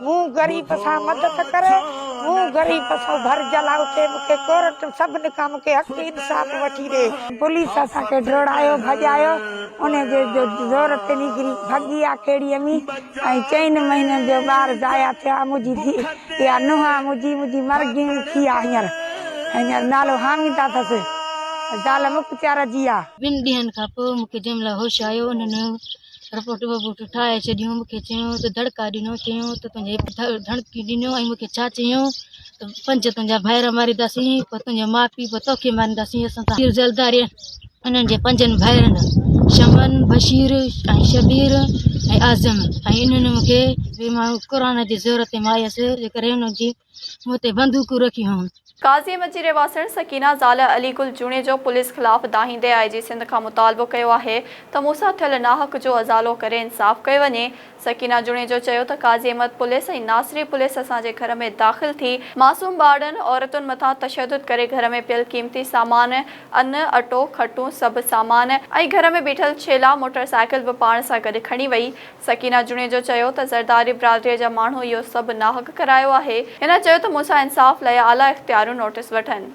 مون غريب سان مدد ڪري، مون غريب سان ڀر جلاء ٿئي، مون کي ڪورٽ سڀني کان مون کي حق انصاف وٺي ڏي. پوليس اسان کي ڊوڙايو ڀڄايو، انهي جي جو زور تي نڪري ڀڳي آ کيڙيء ۾ ۽ چئن مهينن جو ٻار ضايع ٿيو آ، منهنجي ڌيء اها نونهن آ منهنجي، منهنجي مرگي ٿي آ هينئر، هينئر نالو حاميده اٿس، زال مختيار جي آ. ٻن ڏينهن کان پوء مون کي جنهن مهل هوش آيو انهن رپورٽ وپورٽ ٺاهي ڇڏيون مون کي چيو ته دڙڪا ڏنو چيو ته تنهنجي ڌڻڪي ڏنو ۽ مون کي ڇا چيو ته پنج تنهنجا ڀائر مارينداسين پوء تنهنجو ماء پيء پوء توکي مارينداسين اسان سان زرداري انهن جي پنجن ڀائرن شمن بشير ۽ شبير ۽ اعظم ۽ انهن مون کي مان قرآن جي زور تي ماريس جيڪڏهن انهن جي مون تي بندوقون رکيون هيون. قاضي احمد جي رهواسڻ سڪينه زال علي گل جوڻيجو پوليس خلاف دانهيندي آء جي سنڌ کان مطالبو ڪيو آهي ته مون سان ٿيل ناحق جو ازالو ڪري انصاف ڪيو وڃي. سڪينه جوڻيجو چيو ته قاضي احمد پوليس ۽ ناصري پوليس اسان جي گهر ۾ داخل ٿي معصوم ٻارڙن عورتن مٿان تشدد ڪري گهر ۾ پيل قيمتي سامان ان، اٽو، کٽون سڀ سامان ۽ گهر ۾ بيٺل ڇيلا موٽر سائيڪل به پاڻ سان گڏ کڻي وئي. سڪينه جوڻيجو چيو ته زرداري برادري جا ماڻهو اهو سڀ ناحق ڪرايو آهي. هن چيو ته مون سان انصاف لاء اعليٰ اختياريون نوٽيس وٺن.